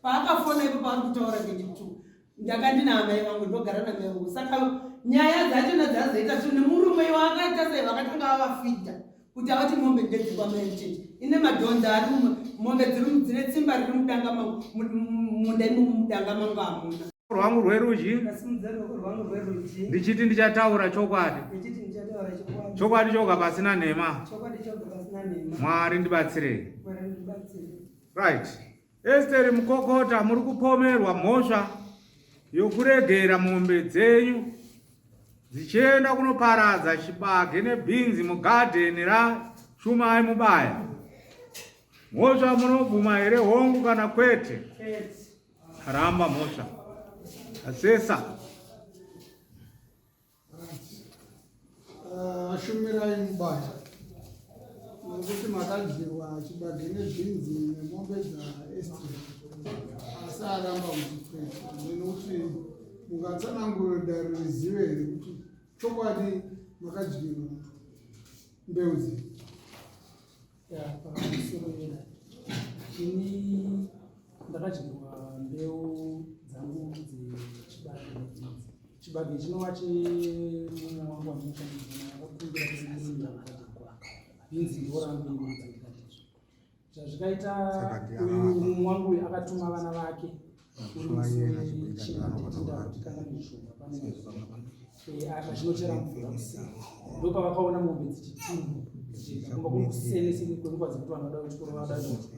Paakafona ipo paari kutaura 22 ndakandina amai vangu ndogara namai vangu saka nyaya dzachona dzazoita zvinhu nemurume iwo akaita sei vakatanga vavafidha kuti avati mombe ndedzekwa mai chete ine madhonza ari mombe dzine tsimba riri mudanga mangu munda imomo mudanga mangu hamuna. Rwangu rwerudyi. Ndasimudza ruoko rwangu rwerudyi. Ndichiti ndichataura chokwadi. Ndichiti ndichataura chokwadi. Chokwadi choga pasina nhema. Chokwadi choga pasina nhema. Mwari ndibatsirei. Mwari ndibatsire. Right, Esteri Mukokota, muri kupomerwa mhosva yokuregera mombe dzenyu dzichienda kunoparadza chibage nebhinzi mugadheni raShumai Mubaya. Mhosva munobvuma here, hongu kana kwete? Kwete. Ramba mhosva asesa. Shumirai Mubaya, nokuti makadyirwa chibage nebhinzi nemombe dzaEsteri, asi aramba kuti kwete. Nenokuti mungatsanangura dare rizive here kuti chokwadi makadyirwa mbeu dzenyu? Ya, pamusoro yedare, ini ndakadyirwa mbeu dzangu dzechibage nebhinzi. Chibage chinova chemumwe wangu wandinoshandidzana, akakumbira kuti ndirimira kugadheni kwake. Bhinzi ndorangu ini dzekadizvo. Zvazvikaita, uyu mumwe wangu uyu akatuma vana vake uri musi wechina, nditinda kuti kanga nezvishoma pane vachinochera mvura kuseni, ndopavakaona mombe dzichitinwa dzichienda kumba kuri kuseni seni kwenguva dzekuti vanhu vada kuchikoro vada kuti.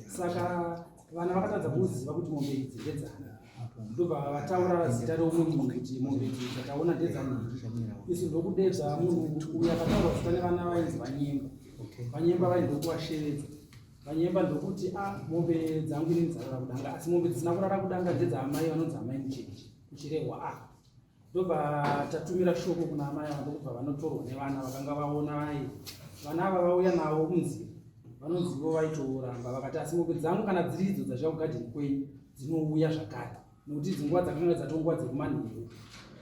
Saka vana vakatadza kuziva kuti mombe idzi ndedzani, ndobva vataura zita reumwe munhu kuti mombe idzi dzataona ndedzani. Isu ndokudedza munhu uyu akataurwa zita nevana vainzi Vanyemba. Vanyemba vaindokuvashevedza. Vanyemba ndokuti, "A, mombe dzangu inini dzarara kudanga, asi mombe dzisina kurara kudanga ndedzaamai vanonzi amai Mucheche kuChirehwa." A, ndobva tatumira shoko kuna amai ava, ndokubva vanotorwa nevana vakanga vaona vai. Vana ava vauya navo munzira, vanonzi ivo vaitoramba, vakati, "Asi mombe dzangu kana dziri idzo dzasvika kugadheni kwenyu, dzinouya zvakare," nekuti idzi nguva dzakanga dzatongwa dzekumanheru,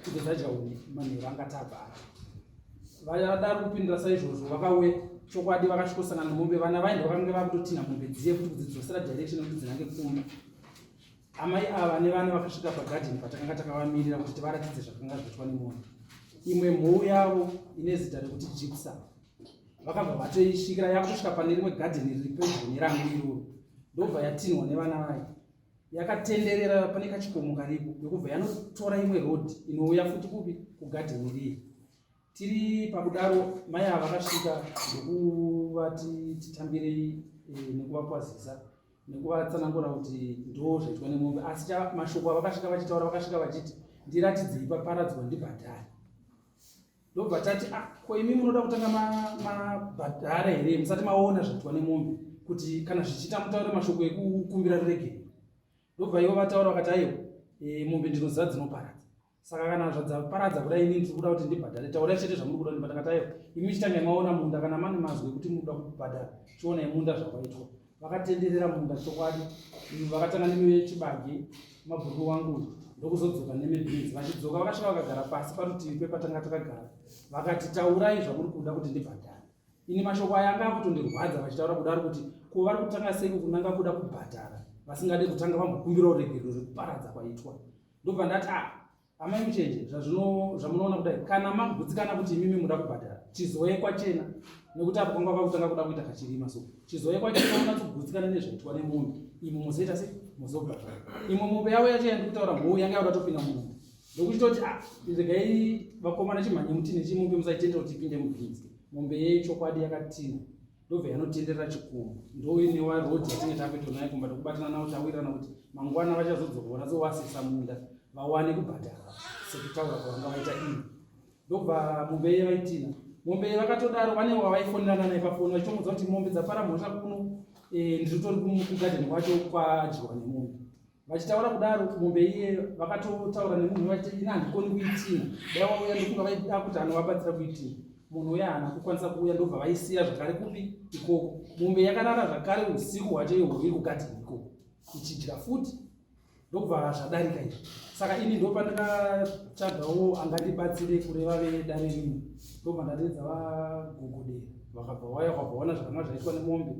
idzo dzadya manheru anga tabva acho. Vadaro kupindura saizvozvo, vakauya chokwadi vakasvikosangana nemombe. Vana vaenda vakange vakutotinha mombe dziye kuti kudzidzosera direction yekuti dzinange kumba. Amai ava nevana vakasvika pagadheni patakanga takavamirira kuti tivaratidze zvakanga zvaitwa nemombe. Imwe mhou yavo ine zita rekuti Jipsa vakabva vatoisvikira yakutosvika pane rimwe gadheni riri pedyo nerangu iroro, ndobva yatinhwa nevana vayo. Yakatenderera pane kachikomo karipo, ndokubva yanotora imwe road inouya futi kupi kugadheni riye. Tiri pakudaro, mai ava vakasvika ndokuvati titambirei nekuvakwazisa nekuvatsanangura kuti ndo zvaitwa nemombe. Asi mashoko avakasvika vachitaura, vakasvika vachiti, "Ndiratidzei paparadzwa ndibhadhare." Ndobva tati, "Ah, ko imi munoda kutanga mabhadhara here musati maona zvaitwa nemombe, kuti kana zvichiita mutaure mashoko ekukumbira ruregero?" Ndobva ivo vataura vakati, "Aiwa, mombe ndinoziva dzinoparadza, saka kana zvadzaparadza kudai, inini tiri kuda kuti ndibhadhare. Taurai chete zvamuri kuda kuti." Ndakati, "Aiwa, imi chitangai maona munda. Kana mane mazwi ekuti munoda kubhadhara, chionai munda zvakaitwa." Vakatenderera munda chokwadi, vakatanga nemechibage mabhuru wangu, ndokuzodzoka nemebhinzi. Vachidzoka vakasvika vakagara pasi parutivi pepatanga takagara, vakati, "Taurai zvamuri kuda kuti ndibhadhare." Ini mashoko aya anga akutondirwadza vachitaura kudaro, kuti ko vari kutanga sei kunanga kuda kubhadhara vasingade kutanga vambokumbirawo regerero rekuparadza kwaitwa? Ndobva ndati, "A, amai Muchenje, zvazvino zvamunoona kudai, kana magutsikana kuti imimi muda kubhadhara, chizoekwa chena, nekuti apo kwanga kwakutanga kuda kuita kachirima, so chizoekwa chena unatsogutsikana nezvaitwa nemunhu, imo muzoita sei, muzobhadhara." Imwe mombe yavo yacho yandikutaura, mhou yanga yakuda topinda mumunda, ndokuchitoti, "A, regai vakomana chimhanye mutine chimombe, musaitendera kuti ipinde mubhinzi." Mombe yechokwadi yakatina, ndobva yanotenderera chikomo, ndoinewa road yatinge takuito nayo kumba. Tokubatana navo, tawirirana kuti mangwana vachazodzoka vanatsowasisa munda vawane kubhadhara sekutaura kwavanga vaita ini. Ndobva mombe iye vaitina mombe iye vakatodaro, vane wavaifonerana naye pafoni vachitomudza kuti mombe dzapara mhosva kuno, ndiri tori kugadheni kwacho kwadyiwa nemombe. Vachitaura kudaro, mombe iye vakatotaura nemunhu vachiti, "Ini handikoni kuitina, dai wauya." Ndofunga vaida kuti anovabatsira kuitina. Munhu uya haana kukwanisa kuuya, ndobva vaisiya zvakare kupi ikoko. Mombe yakarara zvakare usiku hwacho ihwo iri kugadheni ikoko ichidya futi, ndobva zvadarika izvi. Saka ini ndopandakatsvagawo angandibatsire, kureva vedare rimwe, ndobva ndadeedza vaGogodera, vakabva waya, vakabva vaona zvakanga zvaitwa nemombe.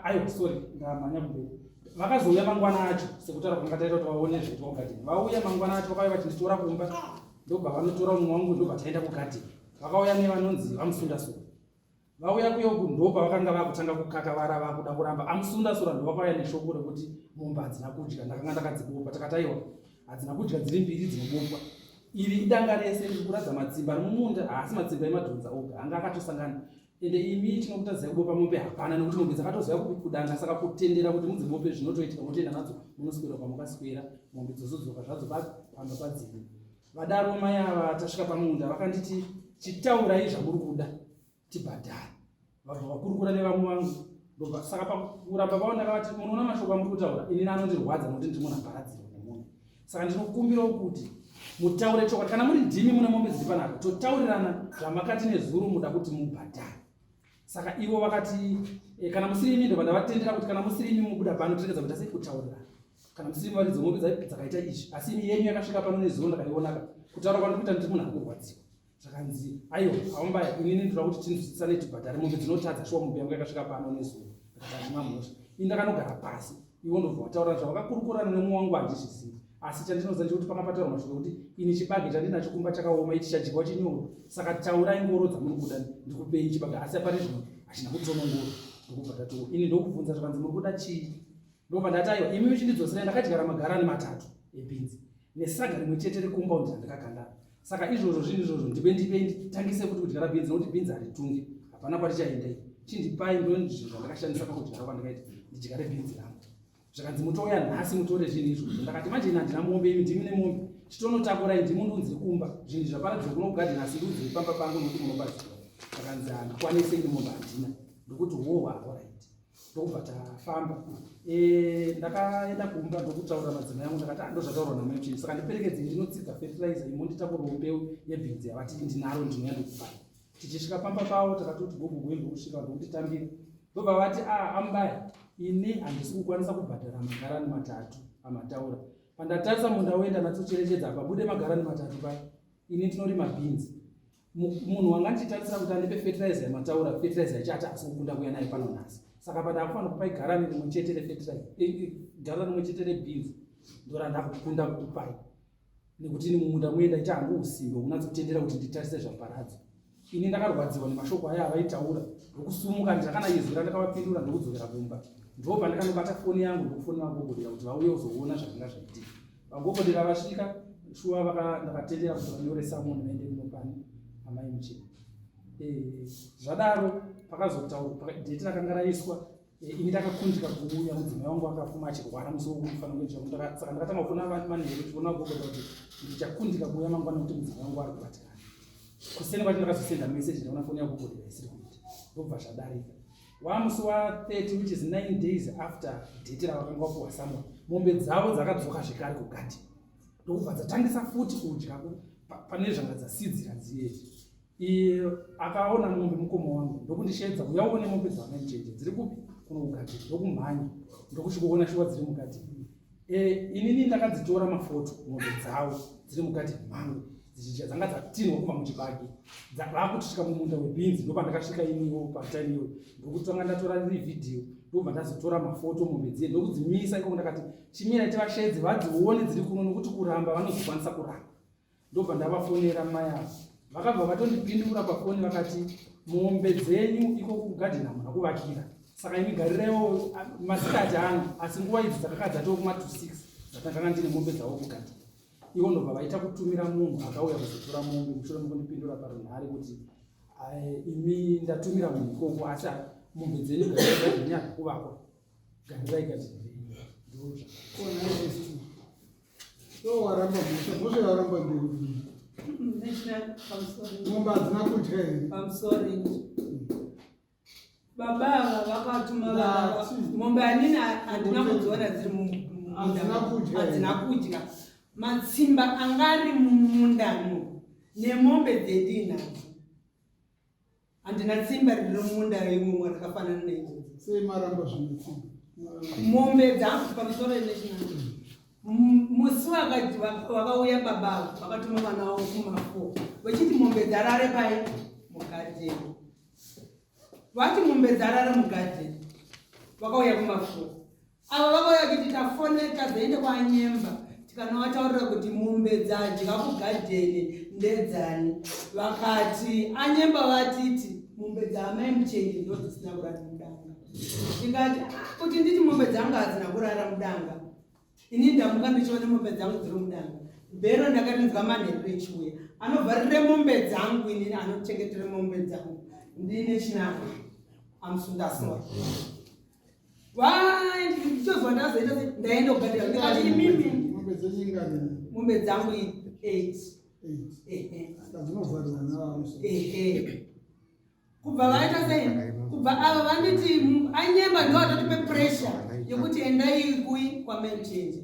Aiwa, sorry, ndamhanya kumberi. Vakazouya mangwana acho sekutaura kwanga taita kuti vaone zvaitwa kugadheni. Vauya mangwana acho vakauya vachinditora kumba ndobva vanotora mumwe wangu ndobva taenda kugadheni. Vakauya nevanonzi vamusundasura. Vauya kuya uku ndopavakanga vakutanga kukakavara vakuda kuramba. Amusundasura ndovakauya neshoko rekuti mombe hadzina kudya ndakanga ndakadzibopa. Takati aiwa hadzina kudya dziri mbiri dzinobopwa. Iri idanga rese riri kuratidza matsimba ari mumunda haasi matsimba emadhonza oga anga akatosangana. Ende imi tinokutadzai kubopa mombe hapana nekuti mombe dzakatoziva kupi kudanga saka kutendera kuti mudzibope zvinotoitika motoenda nadzo munoswera kwamukaswera mombe dzozodzoka zvadzo pamba padziri. Vadaro mai ava tasvika pamunda vakanditi chitaurai zvamuri kuda tibhadhare. Vabva vakurukura nevamwe vangu ndobva saka pakuramba kwavo ndakavati munoona mashoko amuri kutaura inini anondirwadza nokuti ndiri munhu aparadzirwa nemunhu saka ndinokumbirawo kuti mutaure chokwadi kana muri ndimi mune mombe dziri panapa totaurirana zvamakati nezuro muda kuti mubhadhare saka ivo vakati e, kana musiri imi ndobva ndavatendera kuti kana musiri imi mubuda pano tiregedza kuita sei kutaurirana kana musiri varidzi mombe dzakaita izvi asi imi yenyu yakasvika pano nezuro ndakaionaka kutaura kwandiri kuita ndiri munhu ari kurwadziwa zvakanzi aiwa aombaya inini ndinoda kuti tinzwisisane tibhadhare mombe dzinotadza shuwa mombe yangu yakasvika pano nezuro ndikati handina mhosva ini ndakanogara pasi iwo ndobva wataura zvavakakurukurana nemumwe wangu handizvizivi asi chandinoziva ndechekuti panga pataurwa mashoko ekuti ini chibage chandinacho kumba chakaoma ichi chadyiwa chinyoro saka taurai ngoro dzamuri kuda ndikupei chibage asi apari zvino hachina kutonongoro ndokubva tatiwo ini ndokubvunza zvakanzi muri kuda chii ndobva ndati aiwa imi muchindidzoserai ndakadyara magarani matatu ebhinzi nesaga rimwe chete recompound randakakanda saka izvozvo zvinhu izvozvo ndipe ndipe nditangise kuti kudyara bhinzi nokuti bhinzi haritungi hapana kwatichaenda iyi chindipai ndozvinhu zvandakashandisa pakudyara kwandakaita ndidyare bhinzi rangu zvakanzi mutouya nhasi mutore zvinhu izvozvo ndakati manje ini handina mombe imi ndimi nemombe chitonotakurai ndimi ndunziri kumba zvinhu zvaparadzirwa kuno kugadheni asi ndunziri pamba pangu nokuti munobatsirwa zvakanzi handikwanise ini mombe handina ndokuti howa horaiti ndokubva tafamba e, ndakaenda kumba ndokutaura madzimai angu ndakati ah, ndozvataurwa namai chii saka ndiperekedze ndinotsiga fertilizer imonditakurwa mbeu yebhinzi yavati ndinaro ndinouya ndokupai tichisvika pamba pavo takatoti gogogo ndokusvika ndokutitambira ndobva vati a ah, ambaya ini handisi kukwanisa kubhadhara magarani matatu amataura pandatarisa munda uenda natsocherechedza apa bude magarani matatu paya ini ndinorima bhinzi munhu wanga ndichitarisira kuti andipe fertilizer yamataura fertilizer yacho ati asi kukunda kuya nayo pano nhasi saka pada akufanira kupai garani rimwe chete refertilizer eh, eh, garani rimwe chete rebhinzi ndorandakukunda kukupai nekuti ini mumunda muye ndaita hangu usimbe hwekunatsotendera kuti nditarise zvaparadzwa ini ndakarwadziwa nemashoko aya avaitaura ndokusumuka ndakana izwi randakavapindura ndokudzokera kumba ndo pandakanobata foni yangu ndokufonera vagogodera kuti vauye kuzoona zvakanga zvaitika vagogodera vasvika shuwa ndakatendera kuti vanyore samoni vaende kunopani amai muchena eh, zvadaro pakazotaurwa dheti rakanga raiswa Eh, ini ndakakundika kuuya mudzimai wangu akafuma achirwara musi wokufanira kuenda saka ndakatanga kufona manheru tichiona gogo kuti ndichakundika kuuya mangwana kuti mudzimai wangu ari kubatikana kuseni kwacho ndakazosenda message ndaona foni yagogo isiri kuita ndobva zvadarika wamusi wa 30 which is 9 days after date ravakanga vapuwa samon mombe dzavo dzakadzoka zvekare kugadhi ndokubva dzatangisa futi kudya pane zvanga dzasidzira dziye akaona mombe mukoma wangu ndokundisheedza uya uone mombe dzavanamucheche dziri kupi kuno kugadheni ndokumhanya ndokusvikoona shuwa dziri mugadheni e, inini ndakadzitora mafoto mombe dzavo dziri mugadheni mangu dzichidya dzanga dzatinhwa kubva muchibage vakutisvika mumunda webhinzi ndopandakasvika iniwo patime iyoyo ndokutanga ndatora riri vhidhiyo ndobva ndazotora mafoto mombe dziye ndokudzimisa ikoko ndakati chimirai tivasheedze vadzione dziri kuno nokuti kuramba vanozokwanisa kuramba ndobva ndavafonera mai ava vakabva vatondipindura pafoni vakati mombe dzenyu iko kugadheni hamuna kuvakira saka imi garirewo masikati ano asi nguva idzi dzakaka dzatoo kuma to 6 dzatanganga ndine mombe dzavo kugadheni ivo ndobva vaita kutumira munhu akauya kuzotora mombe mushure mekundipindura parunhare kuti imi ndatumira munhu ikoko asi mombe dzenyu gadheni yakuvakwa garirai gadheni renyu ndozvaa So waramba mhosva, mhosva yawaramba ndeipi? Mombe hadzina kudya here? Pamusoro Baba ava vakatuma vana mombe anini handina kudziona dziri mumunda hadzina kudya matsimba anga ari mumundamo nemombe dzendinadzo Handina tsimba riri mumunda imomo rakafanana neidzodzo. Sei maramba zvine tsimba? Mombe dzangu pamusoro yenechinana. Musi wakauya baba avo vakatuma vana vavo kumafo vachiti mombe dzarare pai mugadheni. Vati mombe dzarare mugadheni vakauya kumafo. Ava vakauya vachiti tafone tazoenda kwaNyemba tikanovataurira kuti mombe dzadya kugadheni ndedzani. Vakati aNyemba vatiti mombe dzaamai Muchenje ndo dzisina kurara mudanga. Ndikati ah, kuti nditi mombe dzangu hadzina kurara mudanga. Ini ndamuka ndichiona mombe dzangu dziri mudanga. Bhero ndakarinzwa manheru richiuya. Anovharire mombe dzangu inini anochengetere mombe dzangu. Ndine chinangwa. Amusundasora. Ndichozwa ndazoita se ndaenda kugadhira ndikati imimi. Mombe dzenyu ingani? Mombe dzangu 8. 8. Ehe. Saka dzinovharirwa navamuso. Ehe. Kubva vaita sei? Kubva ava vanditi anyemba ndo atotipe pressure yekuti endai kui kwamai Muchenje.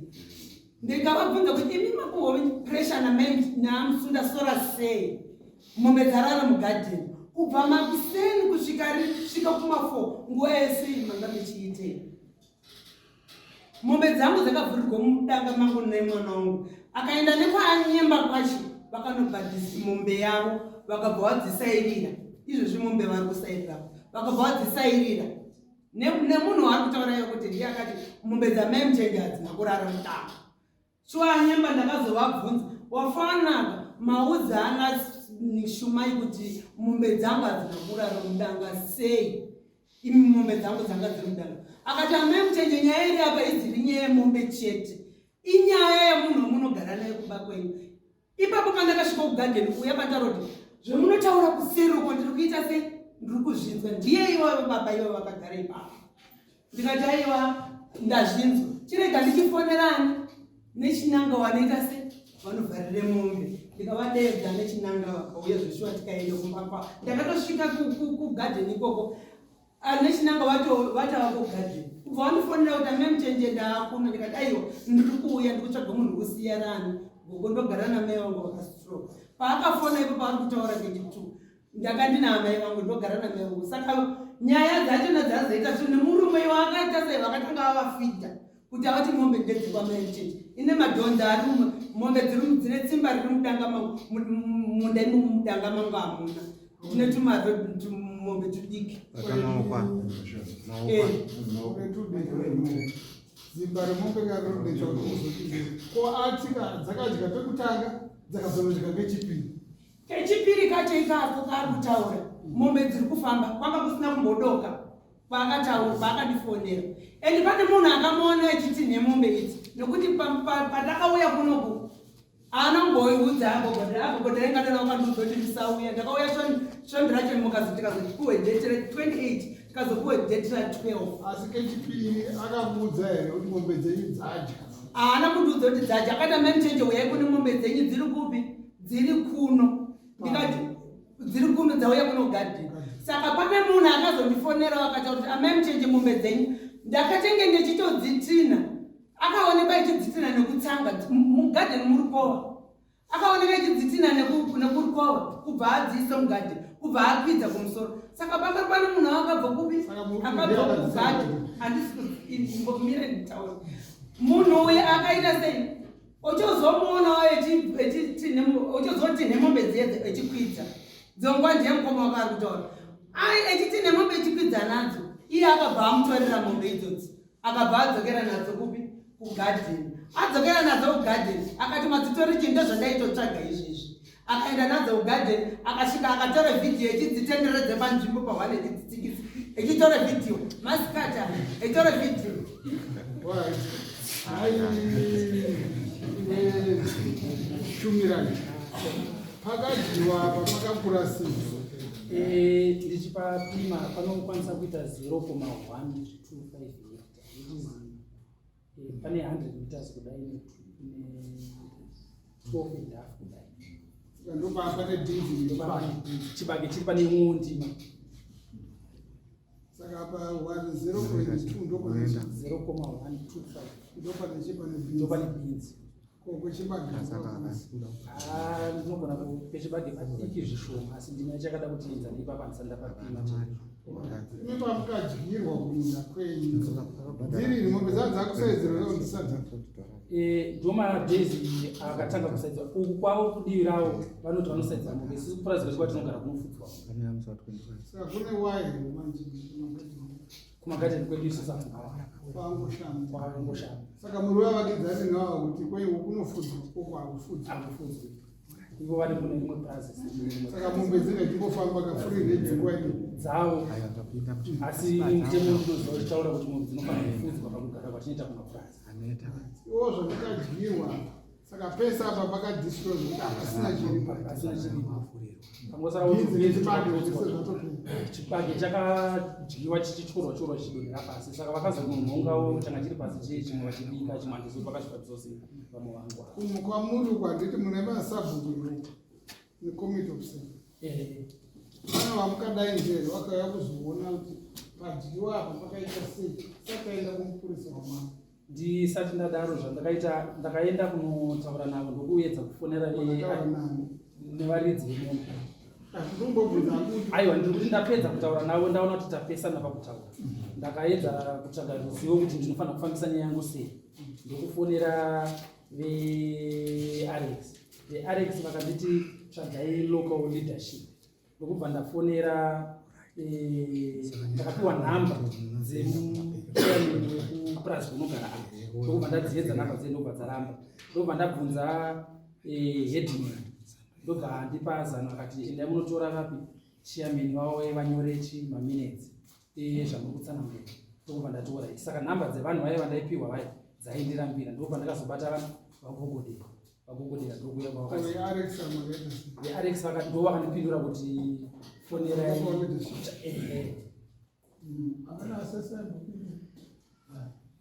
Ndikavabvunza kuti imi mapuhwa pressure namai namusunda sora sei? Mombe dzarara mugadheni kubva makuseni kusvika svika kuma 4 nguva yese iyi manga muchiitei? Mombe dzangu dzakavhurirwa mudanga mangu nemwana wangu akaenda nekwaanyemba kwacho vakanobhadhisa mombe yavo vakabva vadzisairira izvozvi mombe vari kusairira vakabva vadzisairira nemunhu waari kutaura iye kuti ndiye akati mombe dzamai Muchenje hadzina kurara mudanga. Shuwa anyemba ndakazovabvunza wafanaka maudza ana Shumai kuti mombe dzangu hadzina kurara mudanga sei imi mombe dzangu dzanga dziri mudanga. Akati amai Muchenje nyaya iri apa iziri nyaya yemombe chete inyaya yemunhu wamunogara naye kumba kwenyu. Ipapo pandakasvika kugadheni uya pandaura kuti zvemunotaura kuseri uko ndiri kuita sei ndiri kuzvinzwa ndiye iwayo baba ivo vakagara ipapo. Ndikati aiwa ndazvinzwa chirega ndichifonerani nechinanga wanoita se vanovharire mombe ndikavadeedza nechinanga vakauya zveshuwa tikaenda kumba kwavo ndakatosvika kugadheni ikoko ah, nechinanga vatava kugadheni kubva vandifonera kuti amai Muchenje ndaakuno ndikati aiwa ndiri kuuya ndiri kutsvaga munhu wekusiya rani gogo ndogara namai vangu vakastroke paakafona ipo paari kutaura kechitu ndakandina amai vangu ndogara namai vangu saka nyaya dzachona dzazoita zvinhu nemurume iwo akaita sei vakatanga vavafidha kuti avati mombe ndedzekwamai Muchenje ine madhonza ari mombe dziri dzine tsimba riri mudanga mangu munda imomo mudanga mangu hamuna ndine tumombe tudiki Bata maoko ako. Maoko Eh. ako. Zimba remombe karinodetsa kuti uzoti ko atika dzakadya pekutanga dzakazonodya kechipiri. Kechipiri kacho ikako kaari kutaura mombe dziri kufamba kwanga kusina kumbodoka paakataura paakandifonera and pane munhu akamuona achiti nemombe idzi nekuti pandakauya kunoku haana kumboiudza agogodera agogodera ingadana wakandiudza kuti ndisauya ndakauya svondo racho mukazi tikazopiwe date ra 28 tikazopiwe date ra 12. Asi kechipiri akakuudza here kuti mombe dzenyu dzadya? Haana kundiudza kuti dzadya akati amai Muchenje uyai kune mombe dzenyu dziri kupi dziri kuno ndikati dziri kuno dzauya kuno gadheni saka pane munhu akazondifonera akataura kuti amai Muchenje mombe dzenyu ndakatenge ndichitodzitina akaonekwa ichidzitina nekutsanga mugadheni murukova akaoneka ichidzitina nekurukova kubva adziisa mugadheni kubva akwidza kumusoro saka panga pane munhu akabva kupi Saka murume akabva ndiye akadziisa kugadheni handisi kumbomire nditaura munhu uyu akaita sei uchizomuonawo uchizoti nemombe dziye echikwidza dzongwa ndiye mukoma wake ari kutaura ai echiti nemombe echikwidza nadzo iye akabva amutorera mombe idzodzi akabva adzokera nadzo kupi kugadheni adzokera nadzo kugadheni akati madzitori chii ndozvandaitotsvaga izvezvi akaenda nadzo kugadheni akasvika akatora vhidhiyo echidzitenderedza panzvimbo pahwane echidzitsikisa echitora vhidhiyo masikati aya echitora vhidhiyo. Right. Hai, iwe Shumirai. Pakadyiwa apa pakakura sei? Ndichipapima panokwanisa kuita 0,125 hectare which is pane 100 meters kudai ne 12 and half kudai. Saka ndopaa pane bhinzi Ndopane nechibage. bhinzi. Chibage chiri pane imwewo ndima. Saka apa 0.2 ndopane 0,125 ndopane chipane bhinzi. Ndopane bhinzi. Ko kwechibage? Ah, ndinogona pechibage padiki zvishoma asi ndima ichakada kuti inzane ipapa handisati ndapapima chaizvo. Imi pamukadyirwa kumunda kwenyu dziri mombe dzaa dzakusaidzirwa ndisati Ndo madays akatanga kusaidzwa uku kwavo kudivi ravo vanoti vanosaidzira mombe isusu kupurazi kwedu kwatinogara kunofudzwa. Saka kune wai manje? Kumagadheni kwedu isusu Kwangoshamba. Kwangoshamba. Saka muri vavakidzani ngava kuti kwaiwo kunofudzwa uko hakufudzwi. Hakufudzwi. Ivo vari kune rimwe purazi. Saka mombe dzinenge dzichingofamba kafuri reji nguva ino. Dzavo. Asi mutemo unoziva uchitaura kuti mombe dzinofanira kufudzwa pakugara kwatinoita kumapurazi. Iwo zvamakadyirwa saka pese apa pakadistroy zvekuti hapasina chiripo. Pasina chiripo. Pangosara kuti Bhinzi nechibage zvese zvatopera. Chibage chakadyiwa chichityorwa tyorwa chichidonhera pasi saka vakazononhongawo changa chiri pasi chiye chimwe vachibika chimwe handizivi vakasvika dzose vamwe vangu. Kumwe kwamuri uku handiti mune masabhuku here uku necommittee of sale. Vana vamukadai njere vakauya kuzoona kuti padyiwa apa pakaita sei sakaenda kumupurisa wamambo. Ndisati ndadaro zvandakaita ndakaenda kunotaura navo ndokuedza kufonera nevaridzi vemombe. Aiwa ndiri kuti ndapedza kutaura navo ndaona kuti tapesana pakutaura. Ndakaedza kutsvaga ruzivo kuti ndinofanira kufambisa nyaya yangu sei. Ndokufonera veArex. VeArex vakanditi tsvagai local leadership. Ndokubva ndafonera ndakapiwa nhamba dzemuchairman wekupurazi kunogara apa. Ndokubva ndadziedza nhamba dziye ndokubva dzaramba. Ndokubva ndabvunza headman. Ndobva andipa zano akati endai munotora vapi chairman vavo vanyore chi maminutes zvamuri kutsanangura. Ndokubva ndatora. Saka nhamba dzevanhu vaye vandaipiwa vaye dzaindirambira. Ndokubva ndakazobata vanhu vagogodera. Vagogodera ndokuya kwavakazi. Vearex amakaita sei? VeArex ndo vakandipindura kuti fonerai.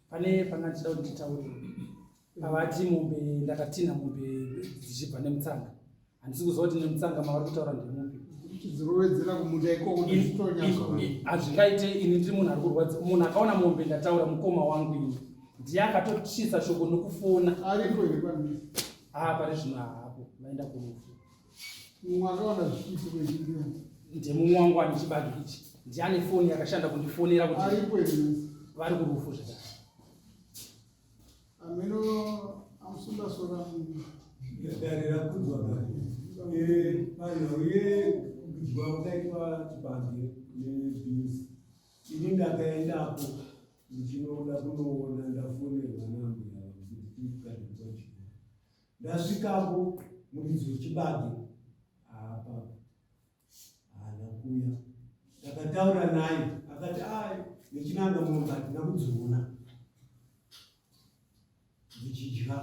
Pane panga ndichida kuti nditaure. Pavati mombe ndakatinha mombe dzichibva nemutsanga. Handisi kuziva kuti nemutsanga mavari kutaura ndemupi. Dzirovedzera kumunda ikoko kuti dzitonyatso. Hazvingaite ini ndiri munhu ari kurwadza. Munhu akaona mombe ndataura mukoma wangu ini. Ndiye akatosvitsa shoko nokufona. Ariko here pano? Pari zvino haapo, vaenda kurufu. Mumwe akaona zvichiitika izvi ndiani? Ndemumwe wangu ane chibage ichi. Ndiye ane foni yakashanda kundifonera kuti Ariko here nhasi? Vari kurufu zvakare. Ameno amusunda sora munhu. Dare rakudzwa kare. Panhau yekudyiwa kwakaitwa chibage nebeans. Ini ndakaendapo ndichinoda kunoona ndafonerwa nambuya kuti chibage kwadyiwa. Ndasvikapo muridzi wechibage haapapo. Haana kuuya. Ndakataura naye akati nechinanga mombe hatina kudziona. Ndichidya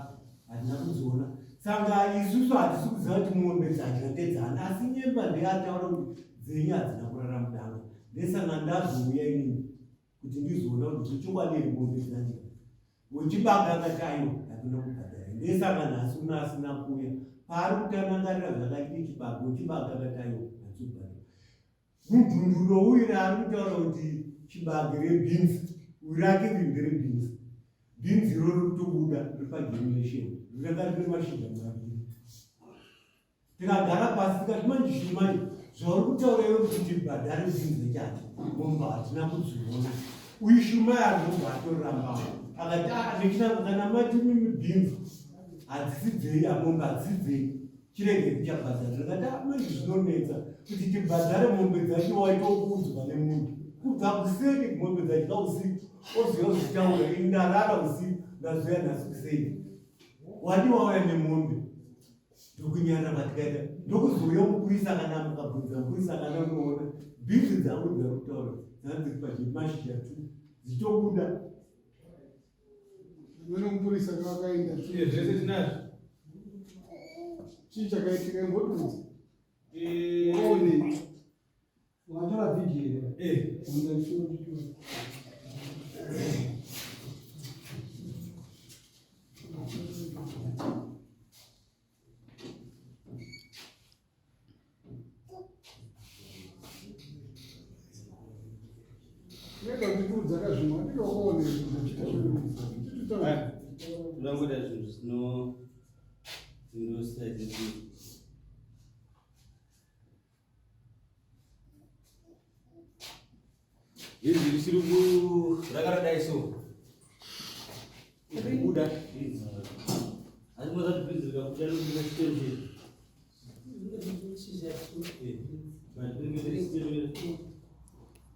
hatina kudziona. Saka isusu hatisi kuziva kuti mombe dzadya ndedzani asi nyemba ndeyataura kuti dzenyu hadzina kurara mudanga. Ndesaka ndazouya inini kuti ndizoona kuti zvechokwadi here mombe dzadya. Wechibaga akati aiwa handina kubhadhara. Ndesaka nhasi uno asina kuuya. Paari kutanangarira zvakaita chibaga, wechibaga akati aiwa handisi kubhadhara. Mudhunduro uyu raari kutaura kuti chibage rebeans, uyu rake riri nderebeans. Beans iro riri kutobuda riri pagemination, ranga rine mashizha maviri. Tikagara pasi tikati manje Shumai, zvauri kutaura iwe kuti tibhadhare beans rechati, mombe hatina kudziona. Uyu Shumai anobva atorambawo akati nechinango kana mati mimi beans hadzisi dzei, mombe hadzisi dzei. Chirege kuchabhadhara. Ndikati manje zvinonetsa kuti tibhadhare mombe dzacho waitokuudzwa nemunhu. Kubva kuseni mombe dzadya usiku, oziva kuzvitaura ini ndarara usiku, ndazoya nhasi kuseni. Wadi wauya nemombe. Ndokunyarara kwatikaita. Ndokuzouya mupurisa kana mukabvunza mupurisa kana unoona bhinzi dzangu dzari kutaura dzanga dziri pachimashizha tu dzichitobuda. Amene mupurisa vakaenda. Zvese tinazvo. Chii chakaitika imbotiudza. Ukaonei? Watora video here? Eh. Rega kutiudza kazvimwe, andike wakaonei? Unongoda zvinhu zvinosaidzira. Izvi risiri ku rakaradai so. Kubuda. Asi mozati bhinzi rikabuda rinobuda chitero chedu.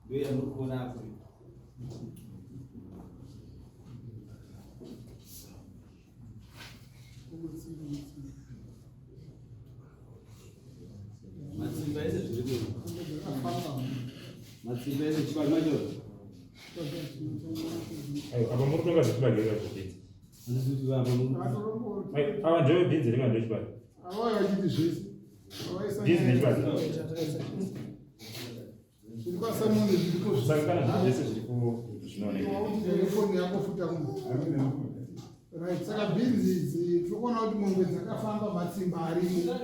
Ndoyamuri kuona apo. Matsimba ese zviri matsimba ese chibage macho. Apa muri kutonga zvechibage here zvebhinzi? Ava ndewe bhinzi here kana ndewechibage? Avauya vachiti zvese. Bhinzi nechibage. Zviri kwaSamoni zviriko. Saka kana zvinhu zvese zviri ku zvinooneka. Foni yako futa munhu. Right, saka bhinzi idzi tiri kuona kuti mombe dzakafamba matsimba arimo.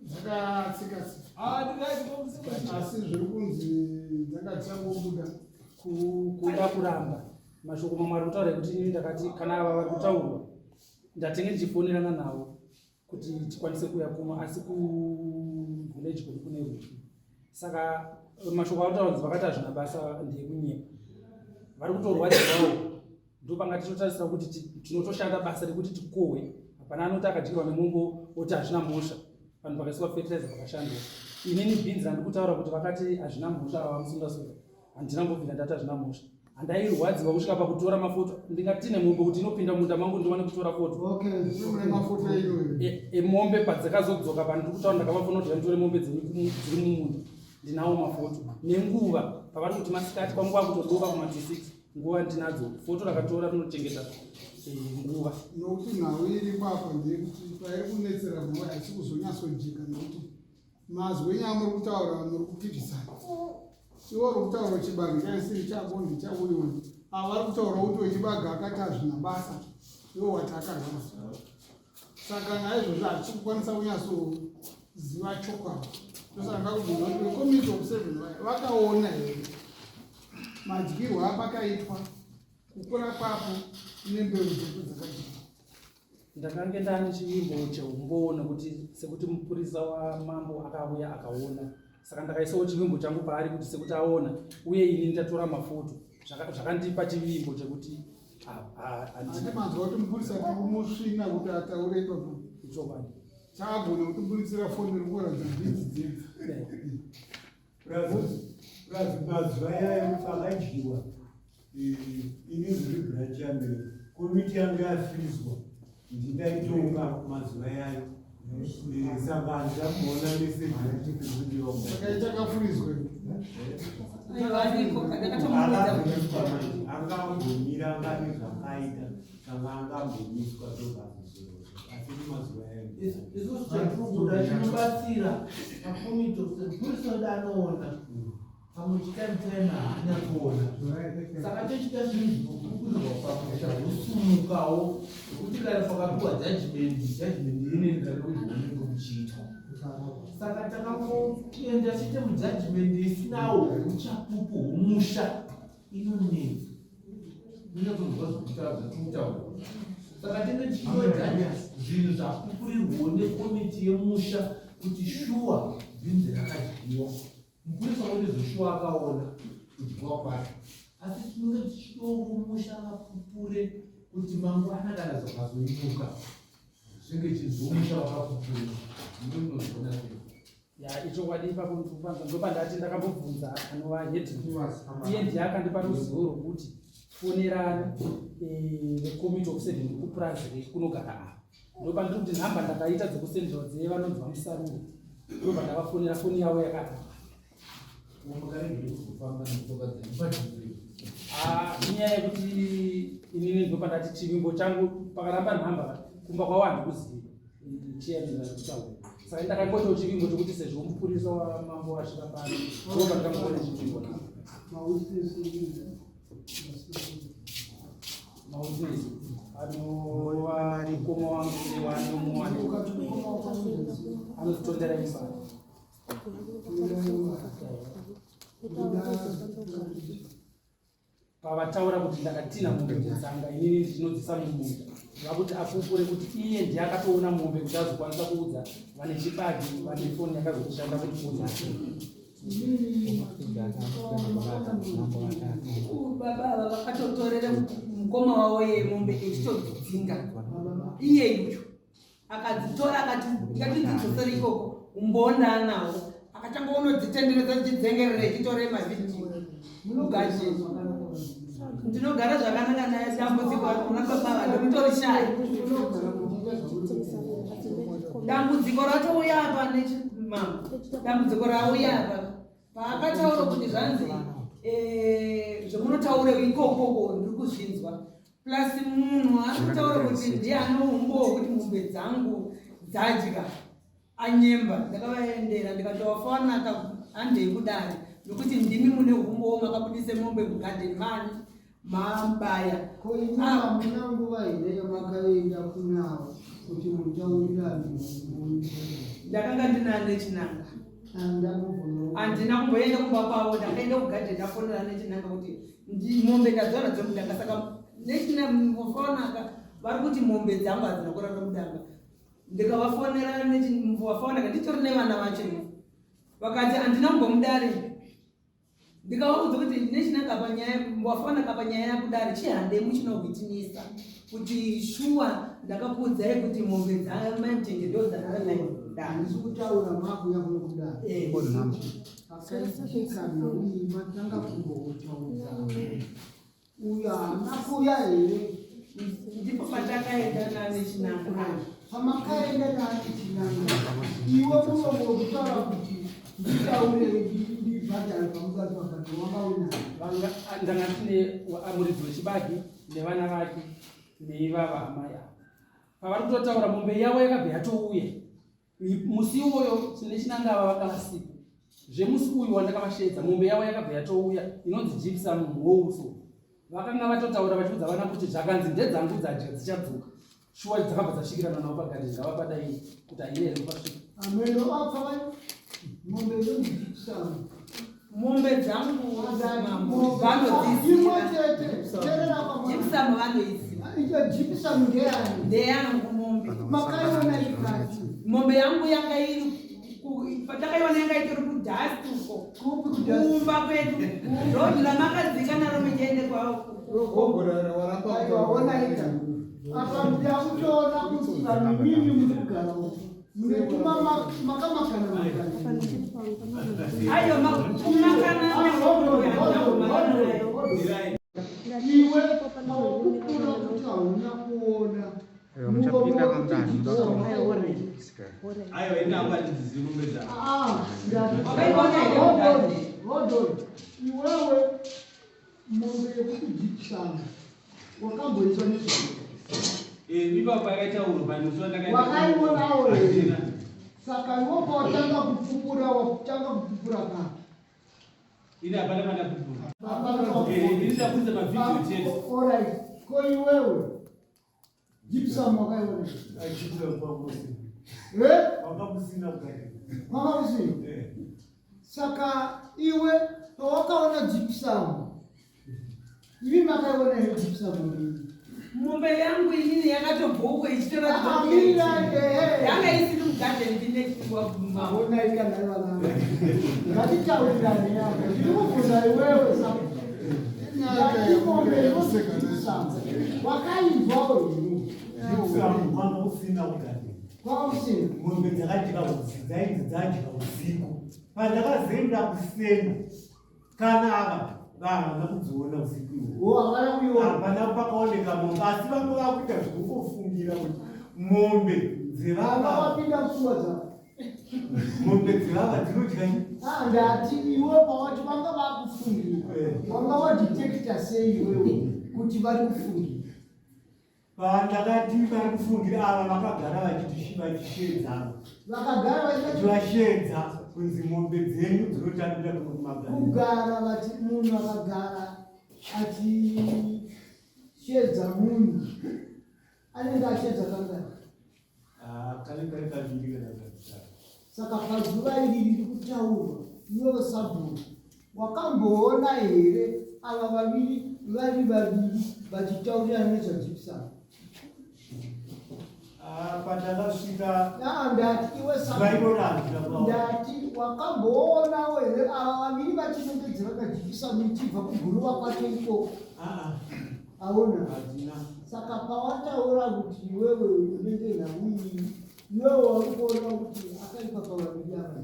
Dzakatsika tsika. Asi zviri kunzi dzanga dzichangobuda. Kuda kuramba mashoko mamwe ari kutaura ekuti inini ndakati kana ava vari kutaurwa ndatenge ndichifonerana navo kuti tikwanise kuuya kuno asi kuvillage kwedu kune rufu saka mashoko autaura kunzi vakati hazvina basa ndeekunyepa vari kutorwadziwawo ndopanga tichotarisira kuti tinotoshanda basa rekuti tikohwe hapana anoti akadyirwa nemombo oti hazvina mhosva vanhu vakaiswa fertilizer vakashandwa inini bhinzi randiri kutaura kuti vakati hazvina mhosva ava vamusungasura handina mbobvira ndati hazvina mhosva handairwadziwa kusvika pakutora mafoto ndingati nemombe kuti inopinda munda mangu ndiwane kutora foto emombe e, padzakazodzoka pandiri kutaura ndakavafona kuti vanditore mombe dzenyu dziri mumunda ndinawo mafoto nenguva pavari kuti masikati kwangu kwakutodoka kuma 6 nguva ndinadzo foto rakatora rinochengeta e, nguva nokuti nhau iripo apa ndeyekuti pairi kunetsera nguva haisi kuzonyatsojeka nokuti Mazwi enyu amuri kutaura muri kupikisana. Iwe uri kutaura chibage chaisiri chako ndechauyo. Ava vari kutaura kuti wechibage akati hazvina basa. Iwe wati akarwara. Saka naizvozvo hatisi kukwanisa kunyatsoziva chokwadi. Ndosaka ndakubvunza kuti vecommittee of seven vaya vakaona here madyirwo apakaitwa kukura kwapo nembeu dzepo dzakadyiwa. Ndakange ndane chivimbo cheumbowo nekuti sekuti mupurisa wamambo akauya akaona saka ndakaisawo chivimbo changu paari kuti sekuti aona uye ini ndatora mafoto zvakandipa chivimbo chekuti handina manzwa kuti mupurisa tikumusvina kuti ataure ipapo ichokwadi chaagona kutiburitsira foni iri kuratidza bhinzi dzedzi Mazuva yayo pakadyiwa ini ndiri branch chairman komiti yangu yafirizwa ndindaitonga mazuva yayo saka handichamuona meseji yakafurizwa angambomira ngane zvakaita Kana angambomiswa asi mazuva isusu chatiri kuda chinobatsira pakomiti of mupurisa wedu anoona pamwe chitime time haana kuona saka tochita zvinhu zvinokurukurirwa pamusha zvosumukawo zvekuti kana pakapiwa judgment judgment ineni kana kuti unenge uchiitwa saka takangoenda chete mujudgment isinawo uchapupu humusha inonetsa Munyatsonzwa zvekutaura zvatikutaura. Saka tenge tichitoita zvinhu zvakukurirwawo nekomiti yemusha kuti shuwa bhinzi rakadyiwa. Mupurisa wedu shuwa akaona kudyiwa kwacho. Asi tinenge tichidawo musha vapupure kuti mangwana kana zvakazonyuka zvinge chinzi musha wakapupura. Ndinozviona sei? Ya ichokwadi ipapo ndikupanza ndopandati ndakambobvunza anova head iye ndiye akandipa ruzivo rwokuti fonerani eh, vecommittee of seven kupurazi kunogara ava ndopandiri kuti nhamba ndakaita dzekusendera dzeye vanonzi vamusaruro ndobva ndavafonera foni yavo yakaramba Ah, inyaya yekuti inini ndopandati chivimbo changu pakaramba nhamba kumba kwavo handikuziva chiyaminakutaura saka ndakangoitawo chivimbo chekuti sezvo mupurisa wamambo wasvika pano ndopandakangoona chivimbo mawitness anova mukoma wangu newanomuwana anozitondera imba Pavataura kuti ndakatinha mombe mutsanga inini ndinodzisa mumunda vakuti apupure kuti iye ndiye akatoona mombe kuti azokwanisa kuudza vane chibage vane foni yakazoshanda kuti kuudza Baba ava vakatotorera mukoma wavo yemombe echitodzinga iye yuyu akadzitora akati ngatidzidzosere ikoko umbonda anawo akatanga unodzitenderedza dzichidzengerera ichitore mavhidhiyo mugaje. Ndinogara zvakanaka naye, dambudziko kuna baba vandimutorishaya. Dambudziko ratouya apa nechimama, dambudziko rauya apa paakataura kuti zvanzi zvemunotaura ikokoko ndiri kuzvinzwa, plus munhu ari kutaura kuti ndiye anoumbowo kuti mombe dzangu dzadya anyemba. Ndakavaendera ndikatovafanaka handei kudare nokuti ndimi mune umbowo, makabudise mombe mugadheni mani mabaya. Ko imi hamuna nguva here yamakaenda kunavo kuti mutaurirane? Ndakanga ndina nechinanga. Handina kumboenda kumba kwavo, ndakaenda kugadheni, ndafonera nechinanga kuti mombe ndadzora dzomudanga. Saka nechinafanaka vari kuti mombe dzangu hadzina kurara mudanga. Ndikavafonera vafanaka, nditori nevana vacho, vakati handina kumbomudare. Ndikavaudza kuti nechinanga panyaya wafanaka panyaya yakudare, chihande muchinohwitinisa kuti shuwa ndakakuudzai kuti mombe dzamai Mutenge ndo dzarara nayo mudanga. Handisi kutaura makuya kuno kudare. Pakaitika nauyi matanga kumbotaudza uyo haana kuuya here? Ndipo patakaenda nanechinanga. Pamakaenda naanechinanga, iwe muromo wekutaura kuti nditaure ndibhadhare pamukati pabhadhare wanga unayo? Ndanga ndine muridzi wechibage nevana vake neivava amai ava. Pavari kutotaura, mombe yavo yakabva yatouya musi iwoyo. Tine chinanga ava vanga vasipo zvemusi uyu wandakavashedza. Mombe yavo yakabva yatouya inonzi Gypsum Mhouso. Vakanga vatotaura vachiudza vana kuti zvakanzi ndedzangu dzadya, dzichadzoka. Shuwa dzakabva dzasvikirana navo pagadheni. Ngavapadai kuti haine here kupasvika. Ameno apfa mombe inonzi Gypsum. Mombe dzangu Imwe vanodziziva. Chete terera pamwe. Gypsum vanoiziva. Iyo Gypsum ndeyani? Ndeyangu mombe. Makaiona ikati? Mombe yangu yanga iri patakaiona yanga itori kudhasti uko. Kupi kudhasti? Kumba kwedu, rodhi ramakadzika naro muchiende kwavo. Aiwa, onaika apa ndakutoona kuti vanhu mimi muri kugara uku mune tuma makamakana makana. Aiwa, kumakana. Iwe pawakupura kuti hauna kuona. Aiwa, muchapinda kamudare muda. Aiwa, ini hangu handidzizivi mombe dzangu. Wakaiona here mudhadhi? Hold on. Iwewe, mombe yekuti Gypsum wakamboiswa nezvako? Ipapo yakaitaurwa pamusi wandakaenda. Wakaionawo here? Handina. Saka iwe pawatanga kupupura, watanga kupupura papi? Ini hapana pandapupura. Ini ndabudisa mavhidhiyo chete. Alright, ko iwewe Gypsum wakaiona? Eh? Kwanga kusina. Saka iwe pawakaona Gypsum, imi makaiona here Gypsum mbiri? Mombe yangu inini yakatobva uko ichitoratidza kuti Amira, ehe. yanga isiri mugadheni ndine Maona ikanai vana, ngatitaurirane yako. Ndiri kubvunza iwewe ndati mombe inonzi Gypsum wakainzwawo here? Kwanga usina kugadheni. Kwanga kusina. Mombe dzakadya usiku, dzainzi dzadya usiku. Pandakazoenda kusena, kana ava vahana kudziona usiku ihwo, havana kuiona. Hapana pakaoneka mombe, asi vamwe vakuita zvokungofungira kuti mombe dzevava Wapinda pfungwa dzako. Mombe dzevava dzinodya. Ah, ndati iwe pawati vanga vakufungira, wanga wadetecta sei iwewe kuti vari kufungira? Pandakati vari kufungira, ava vakagara vachiti vachishedzana. Vakagara vachivashedza kunzi mombe dzenyu dzinotambira kuno kumagari. Kugara vati, munhu akagara achishedza munhu anenge ashedza kangani? Kanenge kari kaviri kana katatu. Saka pazuva iri riri kutaurwa, iwewe sabhuku wakamboona here ava vaviri vari vaviri vachitaurirana nezvaGypsum? Pandakasvika Ndati iwe zuva iroro handina kuvaona. Ndati wakamboonawo here ava vaviri vachinongedzera kaGypsum ichibva kuguruva kwacho ikoko? Aona? Handina. Saka pawataura kuti iwewe unenge nhau iyi, iwewe wari kuona kuti akaipa pavaviri ava?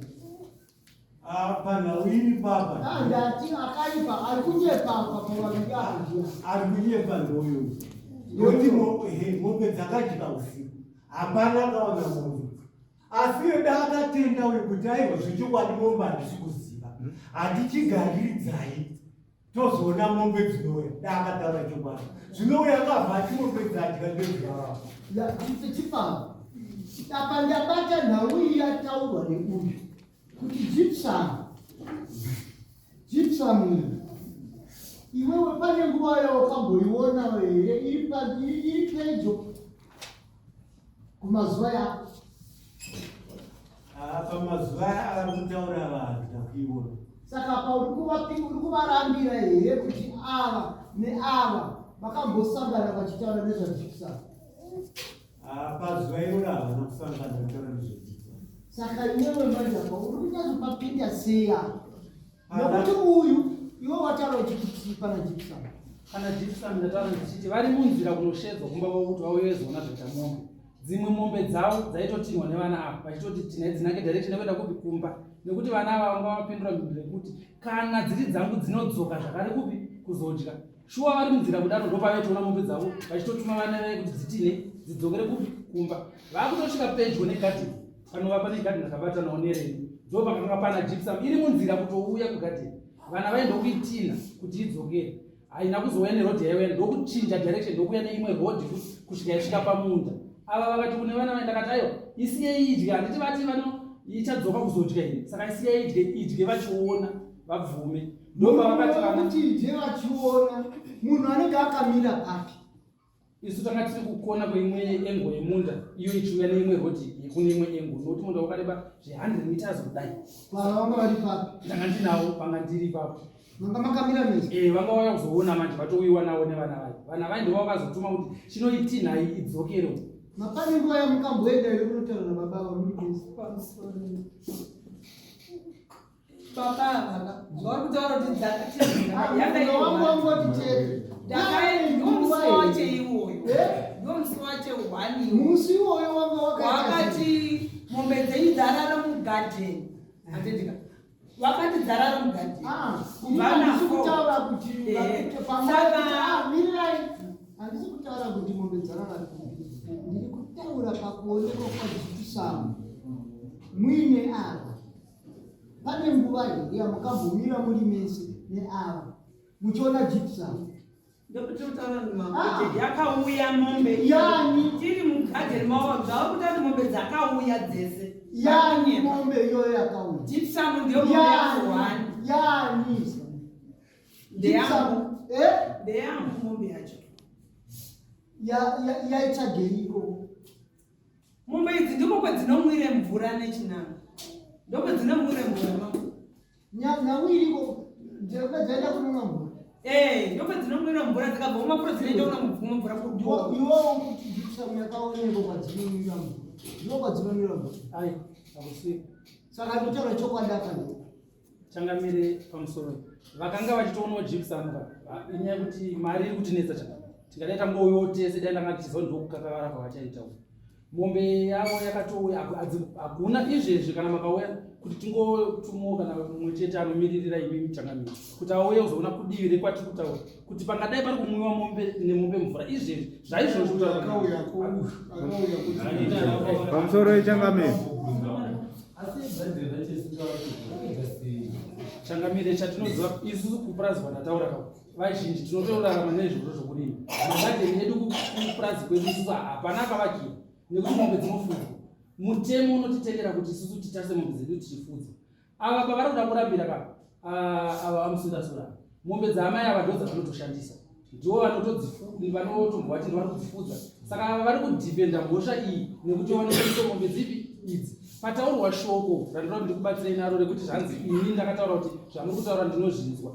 Ah, panhau iri papa Ah, ndati akaipa ari kunyepa apa pavaviri apa ndiani? Ari kunyepa ndoyo nekuti mombe dzakadya usiku, hapana akaona mombe. Asi eda akatenda uyu kuti aiwa, zvechokwadi mombe handisi kuziva, handichigaridzai tozoona mombe dzinouya. Da akataura chokwadi, zvinouya akabva ati mombe dzadya ndedzivavavo. Chifamba apa ndabata nhau iyi yataurwa neuyu kuti gypsum, gypsum iyi iwewe pane nguva yawakamboiona here iri pedyo kumazuva yako? Ah, pamazuva ari kutaura vanhu takuiona. Saka pa uri kuvarambira here kuti ava neava vakambosangana vachitaura nezvagypsum? Ah, pazuva iroro havana kusangana kutaura nezvegypsum. Saka iwewe manje apa uri kunyatsopapinda sei apa, nekuti uyu iwe wataura uchiti pana gypsum? Kana gypsum ndataura ndichiti vari munzira kunoshedzwa kumba kwavo kuti vauye vazoona zvaita mombe. Dzimwe mombe dzavo dzaitotinhwa nevana ava vachitoti tinhai dzinange direction yekuenda kupi, kumba, nekuti vana ava vanga vapindura mhinduro yekuti kana dziri dzangu dzinodzoka zvakare kupi, kuzodya. Shuwa vari munzira kudaro ndopavaitoona mombe dzavo vachitotuma vana vaye kuti dzitine dzidzokere kupi, kumba. Vakutosvika pedyo negadheni panova pane gadheni rakabatanawo nereni, ndo pakanga pana gypsum iri munzira kutouya kugadheni. Vana vaye ndokuitina kuti idzokere, haina kuzouya nerodhi yaiuya, ndokuchinja direction ndokuuya neimwe rodhi kusvika yasvika pamunda. Ava vakati kune vana vaye, ndakati aiwa, isiyei idye, handiti vati vano ichadzoka kuzodya ini, saka isiyei idye, idye vachiona vabvume. Ndopavakati vana kuti idye vachiona, munhu anenge akamira papi? Isu tanga tiri kukona kweimwe engo yemunda, iyo ichiuya neimwe rodhi yekune imwe engo, nokuti munda wakareba zve100 meters kudai. Vava vanga vari papi? Ndanga ndinawo, panga ndiri ipapo. Manga makamira mese? Eh, vanga vauya kuzoona manje, vatouyiwa navo nevana vayo. Vana vayo ndivo vakazotuma kuti chinoitinhai idzokere uko. Mapane nguva yamukamboenda here kunotaura nababa ava muri mese? Pamusoro, baba ava vari kutaura kuti dzakati Wangu wangoti chete. Ndiwo musi wacho iwoyo. Ndiwo musi wacho one. Musi iwoyo wanga wakaita sei? Wakati mombe dzenyu dzarara mugadheni, handendika wakati dzarara mugadheni. Ah, ini handisi kutaura kuti mirirai, handisi kutaura kuti mombe dzarara kupi. Ndiri kutaura pakuonekwa kwagypsum muine ava. Pane nguva here yamukambomira muri mese neava muchiona gypsum? Ndokutotaura yakauya mombe Yani? Tiri mugadheni mavo, zvava kutaura kuti mombe dzakauya dzese. Yani mombe iyoyo yakauya? Gypsum ndiyo mombe yangu one. Yani? Ndeyangu. Eh? Ndeyangu mombe yacho. Yaitsvageiko? Mombe idzi ndiko kwedzinomwire mvura nechinanga, ndokwedinomwire mvura mama. Nhau iriko dzanga dzaenda kunomwa mvura? Eh, ndokwedinomwira mvura, dzikabva kumafuro dzinoenda kunomwa mvura kudo. Iwowo kuti gypsum yakaonekwa kwadzinonwira mvura, ndiko kwadzinonwira mvura? Ai, hakusi. Saka ndotaura chokwadi akani? Changamire, pamusoro, vakanga vachitoonawo gypsum ka. Inyaya yekuti mari iri kutinetsa chaka, tingadai tangouyawo tese, dai ndanga tichiziva ndokukakavara kwavachaita uku. Mombe yavo yakatouya, hakuna izvezvi kana makauya kuti tingotumawo kana mumwe chete anomiririra imi changamire kuti auye kuzoona kudivi rekwatiri kutaura kuti pangadai pari kumwiwa mombe nemombe mvura izvezvi zvaizvozvi kutaura. Akauya akauya kuti Pamusoro yechangamire. Changamire, chatinoziva isusu kupurazi kwandataura ka, vazhinji tinotorarama nezviro zvokurima. Magadheni edu kupurazi kwedu isusu hapana akavakira nekuti mombe dzinofudzwa. Mutemo unotitendera kuti isusu titarise mombe dzedu tichifudza. Ava pavari kuda kurambira ka, ava vamusundasura, mombe dzaamai ava ndo dzavanotoshandisa, ndivo vanotombovati ndo vari kudzifudza. Saka ava vari kudhipenda mhosva iyi nekuti vanoshandisa mombe dzipi idzi. Pataurwa shoko randinoda kuti ndikubatsirei naro rekuti zvanzi ini ndakataura kuti zvamuri kutaura ndinozvinzwa.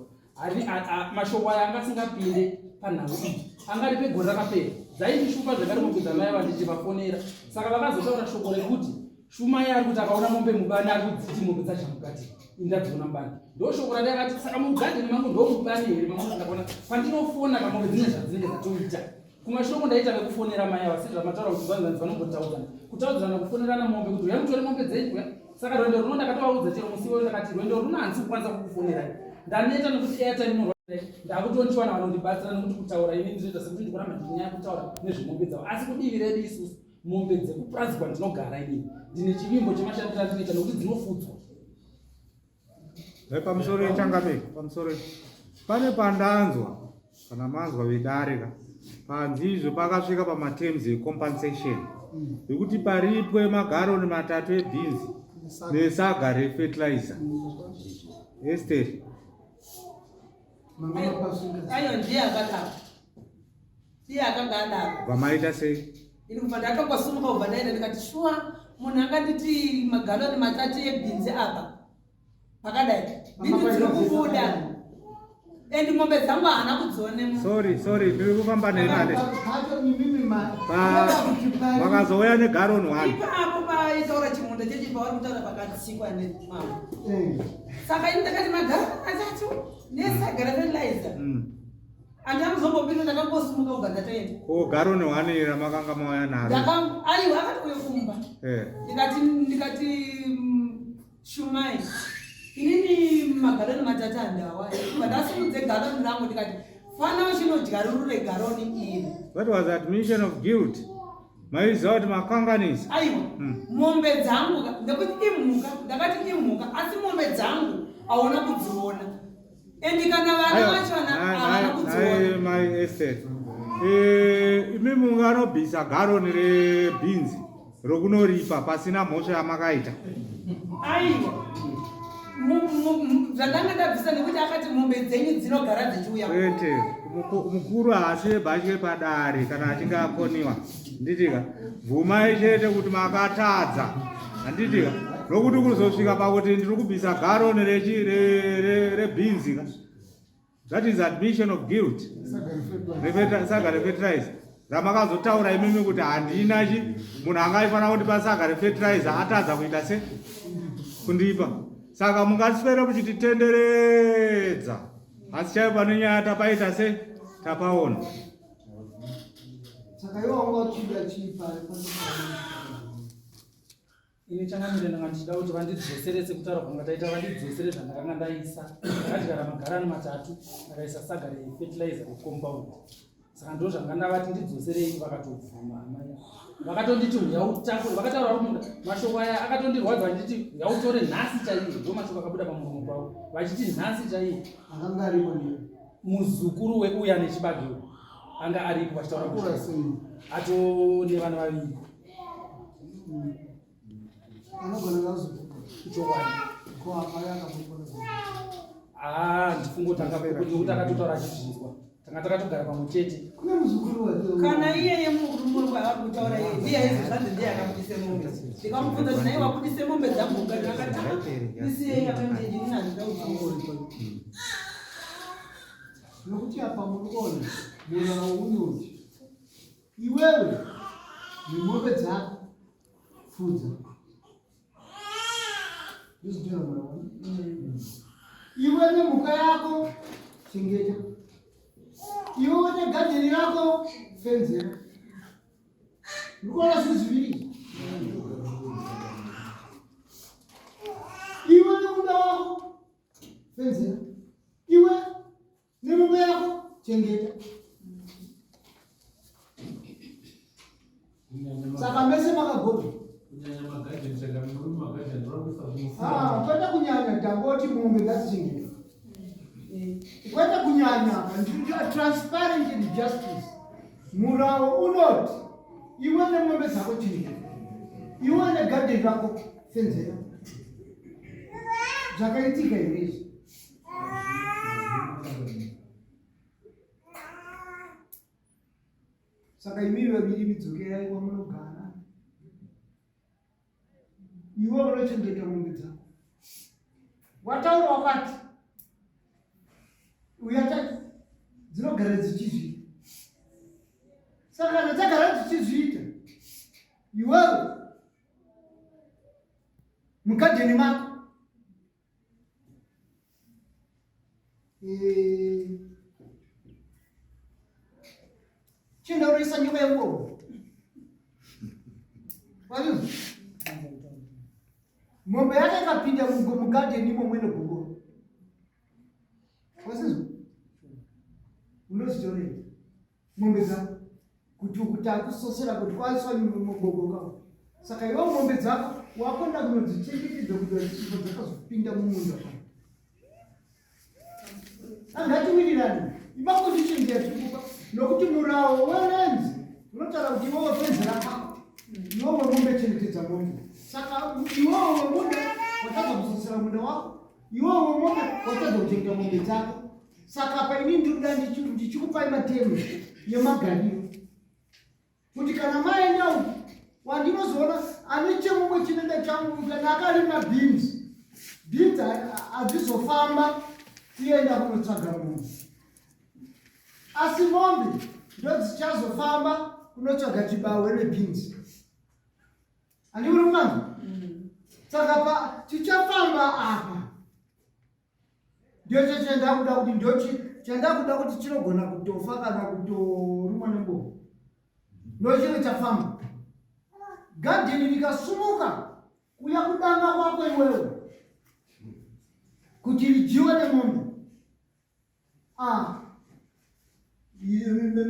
Mashoko aya anga asingapinde panhau iyi, angari pegore rakapera, dzaindishupa zvakare mombe dzamai ava ndichivafonera. Saka vakazotaura shoko rekuti Shumai ari kuti akaona mombe mubani, ari kudziti mombe dzacho mugadheni, indadziona mubani. Ndo shoko randakati, saka mugadheni mangu ndo mubani here mamunoti ndakaona? Pandinofona kamombe dzine zvadzinenge dzatoita kumashure, ndaita vekufonera mai ava sezvamataura kuti vanzanzi vanombotaudzana, kutaudzana, kufonerana mombe kuti uya mutore mombe dzenyu uya. Saka rwendo runo ndakatovaudza chero musi iwoyo ndakati rwendo runo handisi kukwanisa kukufonerai. Ndaneta nekuti airtime inorwadza. Ndakutondiwana vanondibatsira nekuti kutaura ini ndinoita sekuti ndikuramba ndichinyanya kutaura nezvemombe dzavo. Asi kudivi redu isusu mombe dzekupurazi kwandinogara inini ndine chivimbo chemashandiro andinoita nekuti dzinofudzwa. Pamusoro ichangamire, pamusoro pane pandanzwa kana manzwa vedare ka panzi izvo pakasvika pamaterms ecompensation yekuti paripwe magaroni matatu ebhinzi nesaga refertilizer. Esther ayo ndiye akadaro, ndiye akanga adaro. Vamaita sei? Ini kubva ndakangosumuka kubva ndaenda ndikati shuwa munhu anganditi magaloni matatu ebhinzi apa pakadai bhinzi dziri kubuda and mombe dzangu haana kudzionemo. Sorry, sorry, ndiri kufamba nemane. Vakazouya negaroni one. Ipapo paitaura chimunda chechi pavari kutaura pakatsikwa nemambo. Saka ini ndakati magaloni matatu nesaga refertilizer. Andamuzombopinda, ndakangosimuka kubva ndatoenda. Ko garoni one ramakanga mauya naro? Aiwa, akati uye kumba. Ndikati Shumai, inini magaroni matatu handawa. Kubva ndasimudze garoni rangu ndikati fana uchinodyarurure garoni iri. That was admission of guilt. Maiziva kuti makanganisa. Aiwa, mombe dzangu ndekuti imhuka, ndakati imhuka, asi mombe dzangu hauna kudziona. And kana vana vachona havana kudziona. Mai Esther, imi munganobvisa garoni rebhinzi rokunoripa pasina mhosva yamakaita? Aiwa, zvandanga ndabvisa nekuti akati mombe dzenyu dzinogara dzichiuya. Kwete, mukuru haasi webhatye padare kana achinge akoniwa. Handitika, bvumai chete kuti makatadza. Handitika, nokuti kuzosvika pakuti ndiri kubvisa garoni rebhinzi ka. That is admission of guilt. Saga refertilizer ramakazotaura imimi kuti handina chi munhu angaifanira kundipa saga refertilizer atadza kuita se kundipa. Saka mungaswera muchititenderedza, asi chaipo pane nyaya tapaita se tapaona. Saka iwe wanga uchida chii Ini changamire ndanga ndichida kuti vandidzosere sekutaura kwanga taita, vandidzosere zvandakanga ndaisa. Ndakadyara magarani matatu, ndakaisa saga refertilizer recompound. Saka ndo zvanga ndavati ndidzoserei, vakatobvuma amai. Vakatonditi uya utakure, vakataura vari munda. Mashoko aya akatondirwadza vachiti uya utore nhasi chaiye. Ndo mashoko akabuda pamuromo pavo. Vachiti nhasi chaiye. Akanga aripo ndiye. Muzukuru weuya nechibage uyu anga aripo vachitaura Akura sei? Ato nevana vaviri. Anogona vazukuka. Chokwadi. Ko amai akambopona. Ah, ndifungotanga nekuti akatotaura achizvinzwa. Tanga takatogara pamwe chete. Kune muzukuru wake. Kana iyeye murume waari kutaura iye ndiye aizi zvanzi ndiye akabudise mombe. Ndikamubvunza kuti naiwe wabudise mombe dzangu ukati akati ndisiyei akandiji ini handida kudziona. Nokuti apa muri kuona murau unoti iwewe nemombe dzako fudza. Ndizvo murau. Iwe nemhuka yako chengeta. Iwe negadheni rako fenzera. Ndikuona zvinhu zviviri. Iwe nemunda wako fenzera. Iwe nemombe yako chengeta. Saka mese makagona. Kwete kunyanya, tangoti mombe ngadzichengeta. Kwete kunyanya, transparent and justice. Murau unoti iwe nemombe dzako chengeta, iwe negadheni rako fenzera. Zvakaitika here izvi? Saka imimi vaviri midzokerai kwamunogara. Iwe unochengeta mombe dzako. Wataura wakati uya tati dzinogara dzichizviita. Saka kana dzagara dzichizviita, iwewe mugadheni mako chienda unoisa nyoka yemubobo. Wazvinzwa? Mombe Mombe yake ikapinda mugadheni imo mwene gogo. Wasizwa? Unozitorei? Mombe dzako kuti kuti akusosera kuti kwaiswa mugogo kako. Saka iwe mombe dzako wakonda kunodzichengetedza kuti vachibva dzakazopinda mumunda pano. Angatiwirirani imaposition yatikupa nokuti murawo welands unotaura kuti iwewe fenzi rakako iwewe mombe chengetedza mombe saka iwewe wemunda watadza kusosera munda wako iwewe wemombe watadza kuchengeta mombe dzako saka apa ini ndikuda ndichikupai matemo yemagariro kuti kana maenda uku wandinozoona ane chemumwe chinenge changu kana akarima beans beans hadzizofamba kuenda kunotsvaga munhu asi mombe ndodzichazofamba kunotsvaga chibahwe nebeans handiuri kumanzwa mm. saka pa tichafamba apa Ndocho chandakuda kuti ndochi chandakuda kuti chinogona kutofa kana kutorumwa nembogo. Ndochino chafamba. Gadheni rikasumuka kuya kudanga kwako iwewe kuti ridyiwe nemombe. Ah.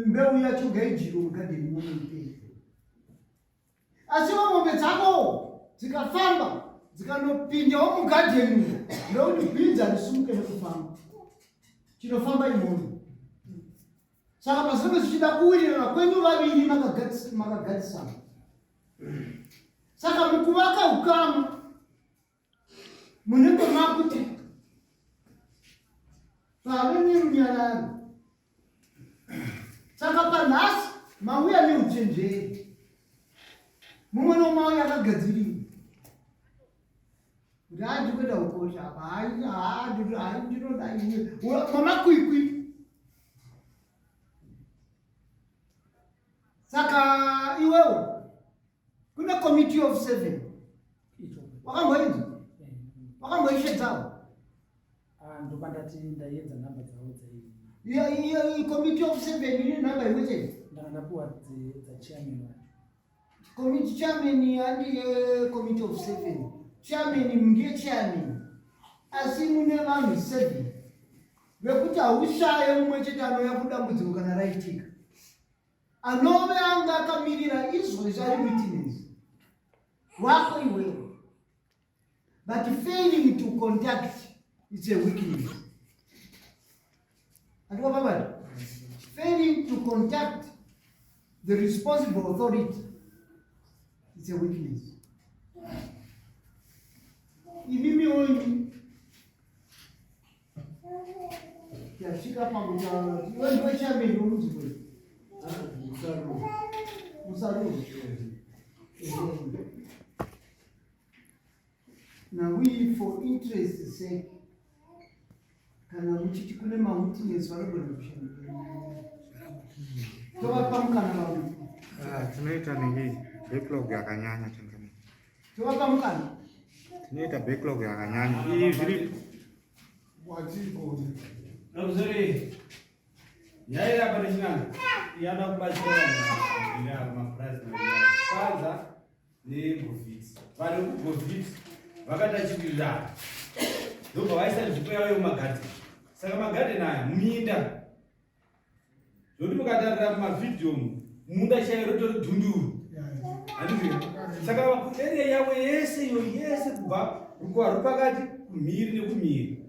Mbeu yacho ngaidyiwe mugadheni mombe ipere. Asi mombe dzako dzikafamba dzikanopindawo mugadheni umu nekuti bhinzi harisumuke nekufamba, chinofamba imombe. Saka pazvinenge zvichida kuwirirana kwenyu vaviri makagadzisana. Saka mukuvaka ukama munenge makuti pave nerunyararo saka panhasi mauya neuchenjeri mumwe nomwe auya akagadzirira kuti haandi kuenda kukosha apa hayi ndinoda mamakwikwi saka iwewo kune committee of seven wakamboinzwa wakamboishedzawo ah, ndopandati ndaiedza nhamba dzavo dzai committee of seven ine nhamba imwe chete ndanga ndapuwa dzachairman wacho committee chairman handiye committee of seven chairman ndiye chairman asi mune vanhu seven vekuti haushaye mumwe chete anouya kudambudziko kana raitika anove anga akamirira izvozvi ari witness wako iwewe but failing to contact it's a weakness andikapabata failing to contact the responsible authority it's a weakness imimi onyi Yasvika pakutaura kuti iwe ndiwe chairman wemunzvimbo iyi. Musaruro. Now we for interest sake kana muchiti kune mawitness vanogona kushandira tovapa mukana vamwe. Ah, tinoita nenge backlog yakanyanya Tanzania. Tovapa mukana. Tinoita backlog yakanyanya. Iyi zviri Nobzori, nyaya iri apa nechinanga yada kubatsira vanhu vari apa mapurazi Panza neGovit. Vanhu vekuGovit vakati achiwirirana ndobva vaisa nzvimbo yavo yemumagadheni. Saka magadheni aya minda Zvekuti mukatarira mumavhidhiyo umu munda chaiyo ritori dhunduru. Handizvo? Saka area yavo yese iyo yese kubva rukuwa ruri pakati kumhiri nekumhiri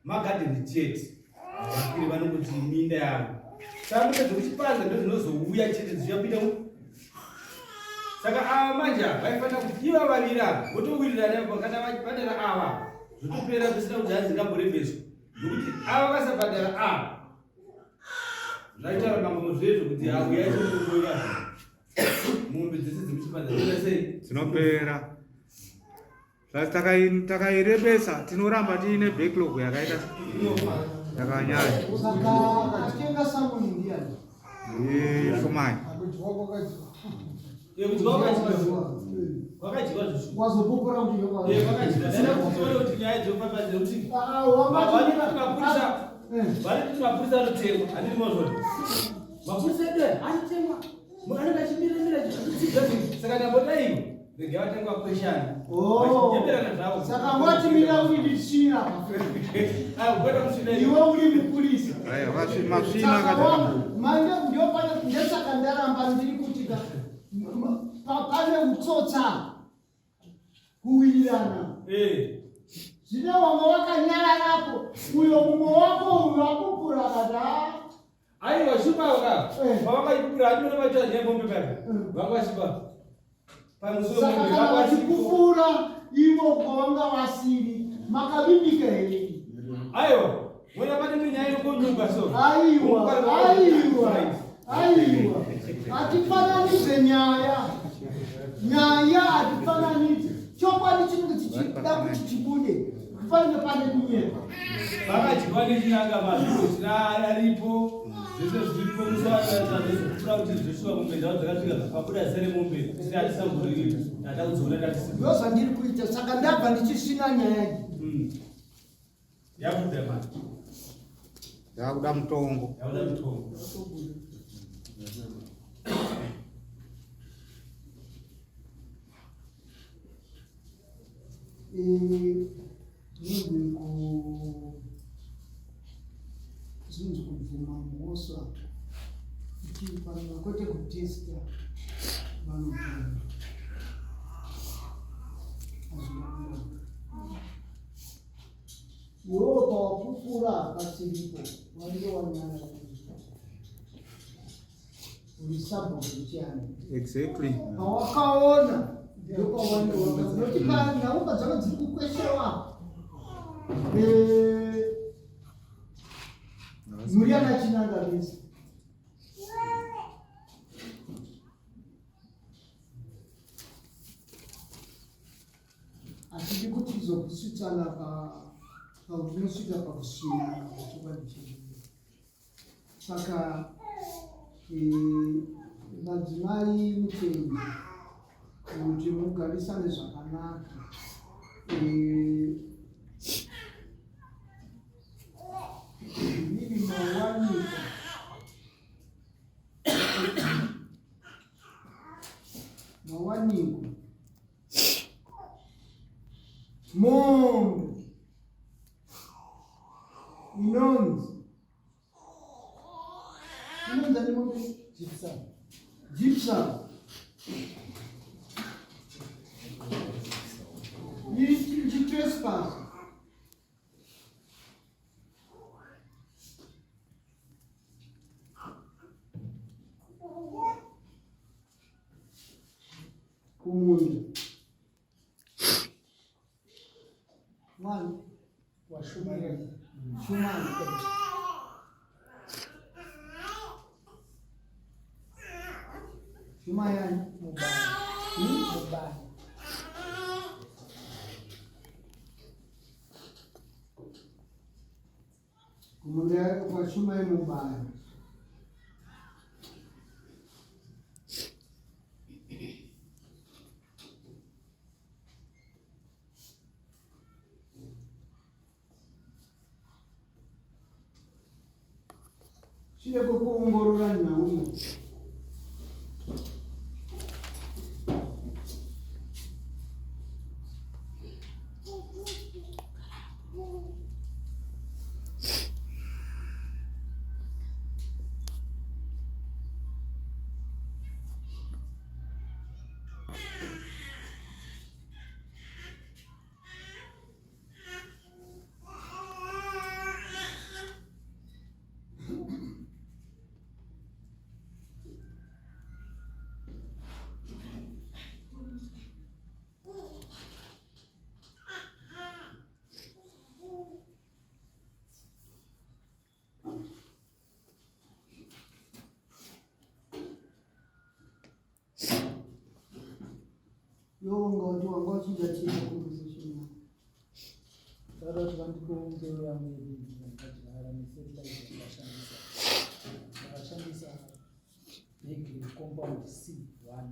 magadheni chete. Vakiri vanongoti minda yavo. Saka munda dzekuchipanza ndozvinozouya chete dzichapinda Saka ava manje ava vaifanira kuti iva vaviri ava votowirirana kana vachibhadhara ava zvotopera zvisina kuti hanzi ngamborebeswa nokuti ava vasabhadhara ava Zvaitaura mambo muzvezvo kuti auya ichikuroya. Mombe dzese dzekuchipatara dzinoita sei? Dzinopera. Zvasi takairebesa tinoramba tiine backlog yakaita yakanyanya. Saka atenga samoni ndiani? Eh, Shumai. Wazopupura kuti vari kuti mapurisa anotengwa handiti mazvona mapurisa edu aya anotengwa anenge achimiramira achitsiga zvinhu saka ndambodaiwo Regai vatange vakweshana. Oh. Vachinyeperana zvavo. Saka watimira kuti ndisvina. Ah, kwete kusvina Iwe uri mupurisa. Aiwa, masvina Saka akati. wangu, manje ndopane ndesaka ndaramba ndiri kuti pane utsotsa kuwirirana. Eh. Zvino wanga wakanyararapo uyo mumwe wako uyo akupura akati "Ah, Aiwa shupa ka. Eh. Pavakaipura handina vacha nyembo mbepaka. Vanga vashipa. Pamusoro Saka mombe kana vanga vasipo. vachipupura ivo kwavanga vasiri makavimbika here? Aiwa. Mona pane nyaya inokonyuka so. Aiwa, aiwa, aiwa. Hatifananidze nyaya. Nyaya hatifananidze. Chokwadi chinenge chichida kuti chibude. Kufanira pane kunyepa. Vakadyiwa nechinanga mazviro aripo. Zvese zviripo musavazvekupura kuti zveshuwa mombe dzavo dzakasvika pabuda zita remombe. Tiri hatisambori tatakudziona tatisi. Ndo zvandiri kuita saka ndabva ndichisvina nyaya iyi. Yabuda mani. Yakuda mutongo. Yakuda mutongo. Zvinonzi zvinonzi kubvuma mhosva kwete kutesta vanobvuma. Hazvina kunaka. Iwewe pawapupura pasiripo wange wanyara uri sabhuku chiani. Exactly. Pawakaona ndopawange noti nhau padzanga dziri kukweshewa muri ana chinanga vese. Hatidi kuti tizokusvitsana paunosvika pakusvina chokwadi chedu. Saka madzimai mutendi kuti mugarisane zvakanaka. Mimi mawanikwa mawanikwa mombe inonzi inonzi ani mombe? Gypsum. Gypsum. Ichitrespass. Kumunda. One. Washumani. Shumani. Shumayani. Mubani. Mubani. Kumunda kwashumai Mubani. Chile kukuongorora nhau iyi. Iwe wanga wati wanga uchidya chii paconversation yako? Taura kuti vandipewo mbeu yangu yebinzi yandakadyara nefertilizer yandakashandisa. Ndakashandisa bhegi recompound C1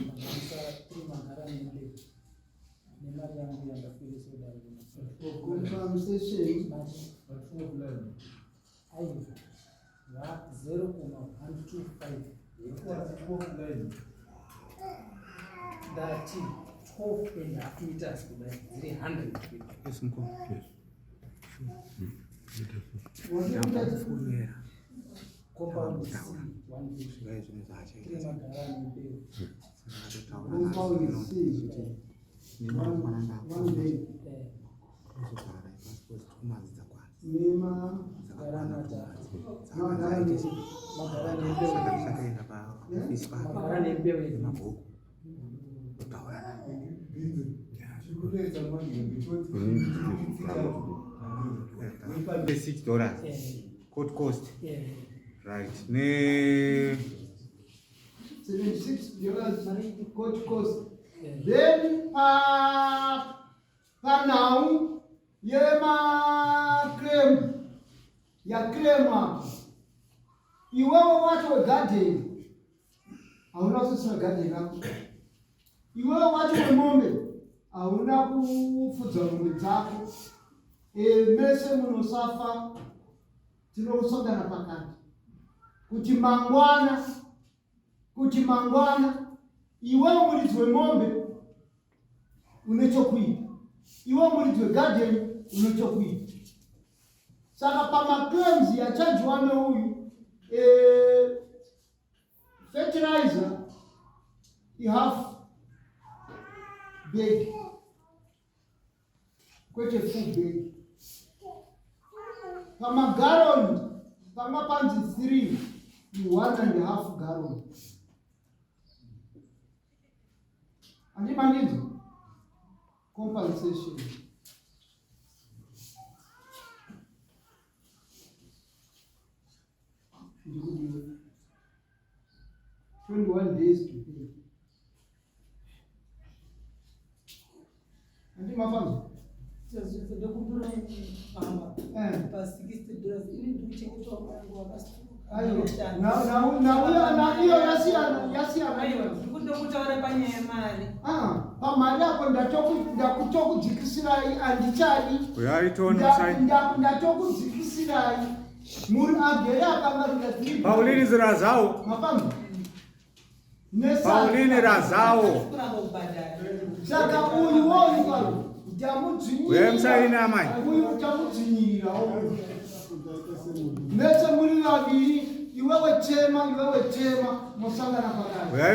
ndikaisa 3 magarani embeu nemari yangu yandakweresa kudaro. For compensation. Aiwa, 0,125 ndati 12 and half meters kudai dziri 100. Yes, mukoma. Compound C, one bush. Three magarani mbeu. Compound C. One day. Nema Magarani embeu yedu. $6 court cost. Right, ne $76 court cost. Then pa panhau yemaclaim yaclaim apa, iwewe wacho wegadheni hauna kusisira gadheni rako, iwewe wacho wemombe hauna kufudza mombe dzako. Mese munosafa, tinosangana pakati kuti mangwana iwewe muridzi wemombe une chokuita, iwe muridzi wegadheni une chokuita. Saka pamaclaims yachajiwa neuyu, fertilizer ihalf bag kwete full bag. Pamagaroni panga panzi 3, i1.5 gallon. Andimandinzwa compensation. Ndikudiwa 21 days to pay. Andimafanzwa. Ndokumbura mama, pa $60 ini ndikuchengetawo mwangu wakastroke. Aiwa, iyo yasiyana, yasiyana. Aiwa, ndikundokutaura panyaya yemari. Ah, pamari apo ndakutokudzikisirai, handichadi. Uyaitoni. Ndatokudzikisirai muri agere akangarira. Pauline Razao. Mafamba. Pauline Razao. Kuramba kubhadhara. Saka uyu woyu pano Uye musaine amai. Uyu tamudzvinyirira mese muri vaviri, iwewe tema, iwewe tema, mosangana pakati. Uyai.